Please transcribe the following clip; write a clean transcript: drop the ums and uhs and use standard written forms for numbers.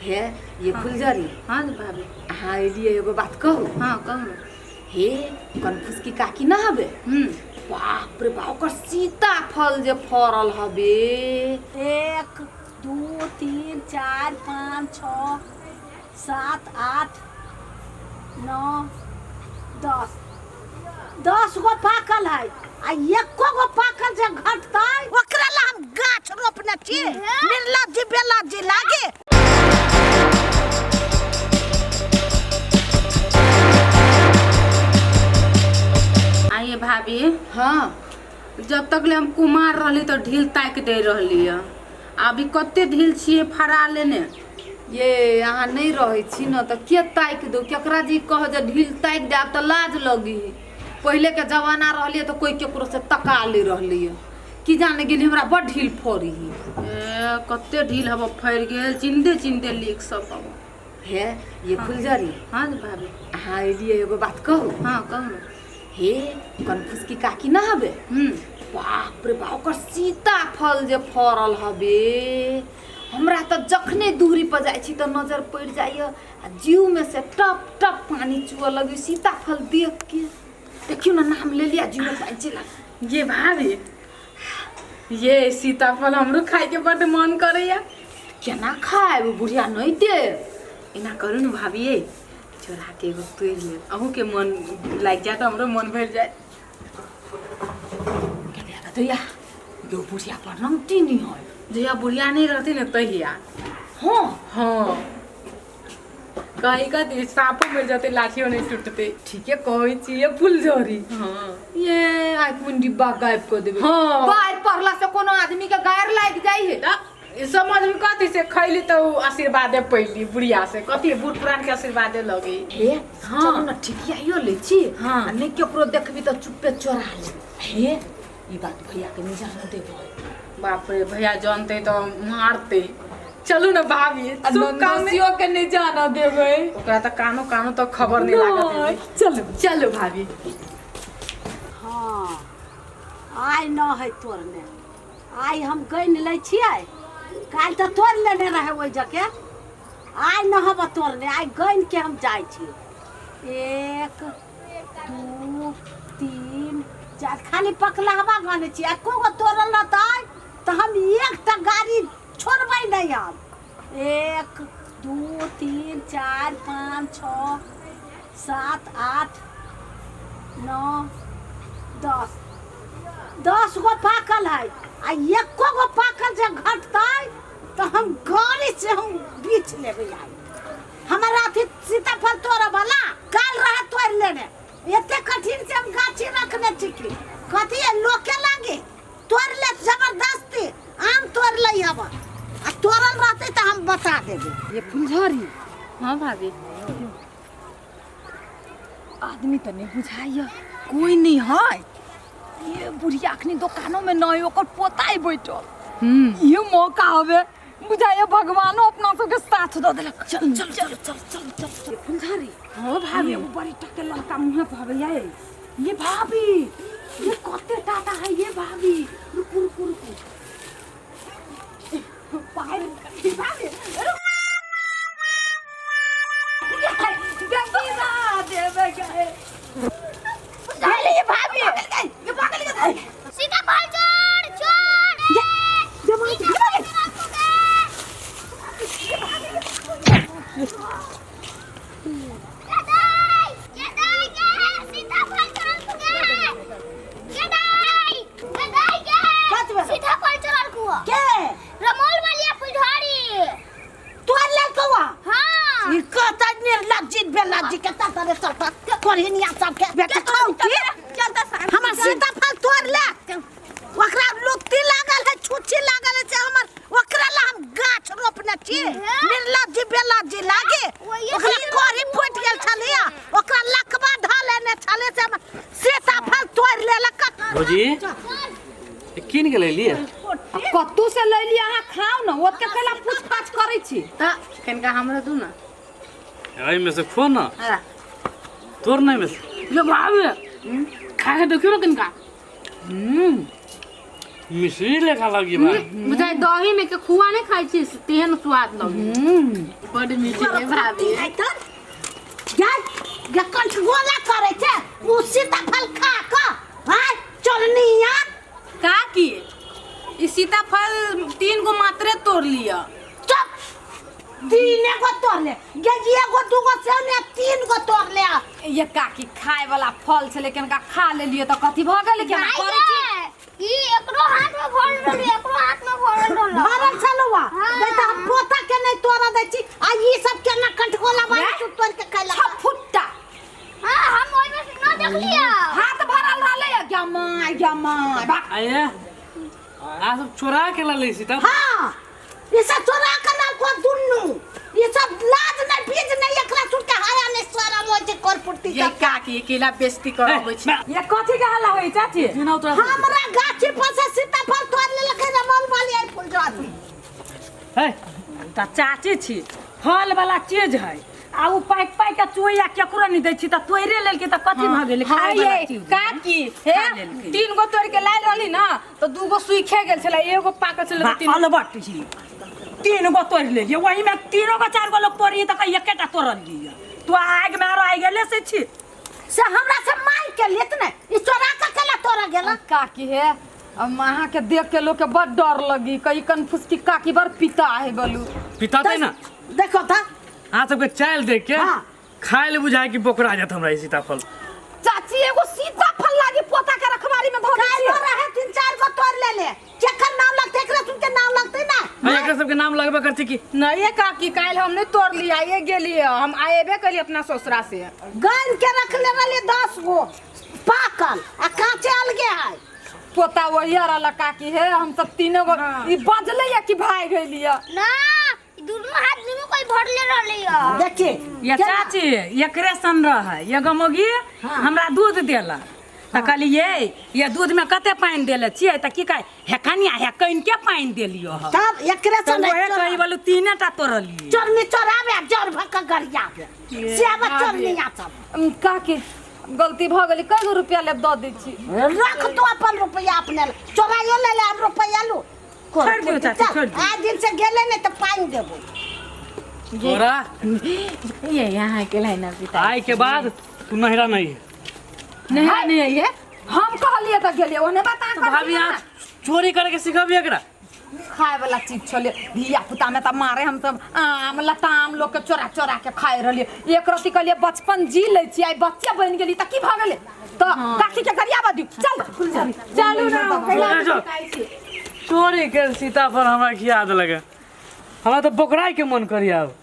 हे ये फुलझड़ी। हाँ भाभी। अहाँ एलियै, एगो बात कहू? हाँ, कहू ने। हे, कनफुसकी काकी ना हबे? हम्म। बाप रे बाप, ओकर सीताफल जे फड़ल हबे। 1 2 3 4 5 6 7 8 9 10, 10 गो पाकल है आ एको गो पाकल जे घटतै ओकरा ला हम गाछ रोपने छी। निर्लज्जी बेलज्जी लागे। आइए भाभी। हाँ। जब तक ले हम कुमार रहली तो ढील ताकि दे रहली है, अभी कते ढील छियै फड़ा लेने। ये अहाँ नहीं रहै छी न तऽ के ताकि दू? केकरा जी कह जे ढील ताकि दे? आब तऽ लाज लगी। पहिले के जमाना रहलियै तऽ कोई केकरो से तका ले रहलियै। की जाने गेली, हमरा बड़ ढील फड़ी। ए, कते ढील हब फड़ि गेल, चिन्दे चिन्दे लीक सब हब। हे ये फुलझड़ी। हाँ भाभी। अहाँ एलियै, एगो बात कहू? हाँ, कहू ने। हे, कनफुसकी काकी ना हबे? हम्म। बाप रे बाप, ओकर सीताफल जे फड़ल हबे, हमरा तऽ जखने दूरी पर जाइ छी तऽ नजर पड़ि जाइए आ जीवमे से टप टप पानी चुअ लगै सीताफल देख के। देखियौ ने, नाम ले लिया, जीवमे पानि चलि आयल। ये भाभी, ये सीताफल हमरो खाइके बड्ड मन करैया। केना खायब? बुढ़िया नहि देब। एना करू ने भाभी, ये चोरा के एगो तोड़ि लेब, अहूँके मन लागि जायत, हमरो मन भरि जायत। दैया यो बुढ़िया पर रंगटी नहीं है। जहिया बुढ़िया नहीं रहती ने तहिया। हाँ। हाँ, कहीं कथी साँपो मरि जेतै, लाठियो नहीं टूटतै। ठीके कहै छियै फुलझड़ी। हाँ। ये आँखि में डिब्बा गायब कऽ देबै। हाँ। गारि पढ़ला से कोनो आदमी के गारि लागि जाइ है। तऽ समझ में कथी से खैली तऽ उ आशीर्वादे पैली बुढ़िया से, कथी बूढ़ पुरान के आशीर्वादे लगे। हे। हाँ। चलू ने, ठिकियाइयो लै छी। हाँ। आ नहि केकरो देखबी तऽ चुप्पे चोरा ले। हे, ई बात भैया के नहि जान देबै। बाप रे, भैया जानते तऽ मारते। चलू ने भाभी, आ शुभ काम में- नंदोसियो के नहि जानऽ देबै। ओकरा तऽ कानो कानो तक खबर नहि लागत हेतै। चलू चलू भाभी। हाँ, आइ न है तोड़ने, आइ हम गनि लै छियै। काल्हि तऽ तोड़ि लेने रहै ओहि जके। आइ न हब तोड़ने, आइ गनि के हम जाइ छी। 1 2 3 4, खाली पकलहबा गनै छी। एको गो तोड़ल रहतै तऽ हम एकटा गाड़ी छोड़बै नहि हम। 1 2 3 4 5 6 7 8 9 10, 10 गो पाकल है आ एको गो पाकल जे घटतै तऽ हम गाड़ी से हम बीछ लेबै। आइ हमरा अथी सीताफल तोड़ऽ वाला काल्हि रहे तोड़ि लेने। एते कठिन से हम गाछी रखने छी की कथी है? लोके लागे तोड़ि लेत जबरदस्ती। आम तोड़ि लै हब आ तोड़ल रहतै तऽ हम बता देबै। ये फुलझड़ी। हाँ भाभी। आदमी तऽ नहि बुझाइए। कोई नहीं है। ये बुढ़िया अखनी दोकानो में नहीं, ओकर पोता ही बैठल। हम्म। ये मौका हवे बुझाइए, भगवानो अपना सबके साथ दऽ देलक। चल चल चल चल चल चल चल। फुलझड़ी। हाँ भाभी। एगो बड़ी टाके लड़का मुँहे पर हवे। ये भाभी, ये कते टाटा है। ये भाभी, रुकू रुकू रुकू। पायल भाभी, रुक। गिरा देवे गए। ये भाभी, ये पागल गए। सीताफल चोर चोर। ये गदाई गदाई गे, सीताफल चोरल गे। गदाई गदाई गे। कथी भेल? सीताफल चोरल कुआ। के? रमोल वालिया फुलझड़ी। तोड़ लेलकौ? हाँ। ई कतऽ निर्लज्जी बेलज्जी के तरे चलता कोढ़िनिया सबके बेटा खाउ की? चलता साथ। हमर सीताफल तोड़ ले। ओकरा लुत्ती लागल है, छुच्छी लागल है से हमर, ओकरा ला हम गाछ रोपने छी। निर्लज्जी बेलज्जी लागे। ओहिए ओकरा सीताफल कोढ़ी फूटि गेल छलैया, ओकरा लकवा धऽ लेने छलै से हमर सीताफल तोड़ि लेलक। भौजी, कीन के लेलिए? आ कतौ से ले लिया, अहाँ खाउ ने। ओते कैला पूछ पाछ करै छी? तऽ कनिका हमरो दू ने। एहिमे से खो ना। हाँ। तोड़ नहीं में से। ये भाभी, खा के देखियो ना कनिका। मिश्री लेखा लगी भाई। बुझाइ दही में के खुआ नहीं खाइ छी तेहन स्वाद लगे। बड मीठ है भाभी। गे कंठगोला करै छै ओ सीताफल खा कऽ आय चोरनिया। काकी ई सीताफल 3 गो मात्रे तोड़ लिया। चुप, 3 गो तोड़ ले गे, एगो दूगो से ने 3 गो तोड़ ले। ये काकी खाए वाला फल छलै, केनका खा लेलियै तऽ कथी भऽ गेलै? केना करै छी? ई एकरो हाथ में भरल रहल, एकरो हाथ में भरल रहल। भरल छलौआ हाँ। नहीं तऽ हम पोता के नहीं तोड़ दै छी आ ई सब केना कंठगोला वाली तू तोड़ के खैलक? छफुट्टा। हां, हम ओइ में से न देखलियै। हाथ भरल रहलै या my या my भाग। आये आ सब चोरा के ला सीताफल। हाँ, ई सब चोरा के लाल दुन्नू, ई सब लाज नहीं बीज नहीं, एकरा सुन के हाया नहीं शरम होइ छै करपुट्टी। ये काकी अकेला बेइज्जती करबै छै। ये कथी के हल्ला होइ चाची? हमरा गाछी पर से सीताफल तोड़ लेलकै रमौल वाली आई फुलझड़ी। है त चाची छी, फल वाला चीज है आ उ पाकि पाकि के चोइया केकरो नहीं दै छी त तोड़े लेलकै त कथी भऽ गेलै? खाय वाला चीज। काकी हे 3 गो तोड़ के लायल रहली ना त 2 गो सूखे गेल छलै, एगो पाकल छलै। बा, अलबट छी, 3 गो तोड़ लेलियै, वही में 3 गो 4 गो लोग तोड़िए त एकेटा तोड़लियै। तू आग में आरो आइ गेले से छी से हमरा से मांग के लेत ने, ई चोरा के केला तोड़ गेल? काकी हे अहाँ के देख के लोग के बड़ डर लगी, कई कनफुसकी काकी बड़ पिता है बलू। पिता ते ना देखो था अहाँ सबके चाल देख के हाँ। खाए ले बुझाए कि बोकरा जात हमरा ई सीताफल। चाची एगो सीताफल लागी पोता के रखवारी में धऽ दै काल्हि छियै। रहे 3-4 गो तोड़ ले ले, केकर नाम लगतै? एकरा सुन के नाम लगतै ना? आ एकरा सबके नाम लगबे करते कि नहीं काकी, काल्हि हम नहीं तोड़ लिया, आइए गेलियै, हम आएबे कलियै अपना ससुरा से। गैन के रख ले रहलियै 10 गो पाकल आ कांचे अलगे है। पोता वही रहल काकी हे, हम सब 3 गो ई बजलै या कि भागि गेलियै? ना, दुनू हाथ दुनू कोई भरले रहलै या। देखिए ये चाची एकरे सन रहे, एगो मौगी हमरा दूध देलक त कहलियै ये दूध में कते पानि देले छियै त की कहै हे कनिया हे कनि के पानि देलियो ह। तब एकरे त सन ओहे कही बोलू 3 टा तोड़लियै। चोरनी चोराबे जर भक गरियाबे सेवा चोरनिया सब। काकी गलती भऽ गेलै, कै गो रुपया लेब दऽ दै छी। रख तू अपन रुपया अपने लए, चोराइयो ले ले, हम रुपया लू। छोड़ि दियौ चाची, छोड़ि दियौ। आइ दिन से गेलै नहीं तऽ पानि देबो तोरा। ये यहाँ के लाइन पिता आय के बाद तू नहिरा नहीं है। नहीं नहीं है, हम कहलियै तऽ गेलियै ओने बता तो भाभी आज चोरी करे के सिखबिए एकरा? खाए वाला चीज छलै धिया पुता में तऽ मारे हम सब आम लताम लोग के चोरा चोरा के खाए रहलियै। एक रति कहलियै बचपन जी लै छी, आइ बच्चे बनि गेली तऽ की भऽ गेलै? तऽ काकी के गरियाबा दियौ, चल चलू ना। चल, चोरी के सीताफल हमरा खिया देलक। हमरा तऽ बोकराय के मन करी आब।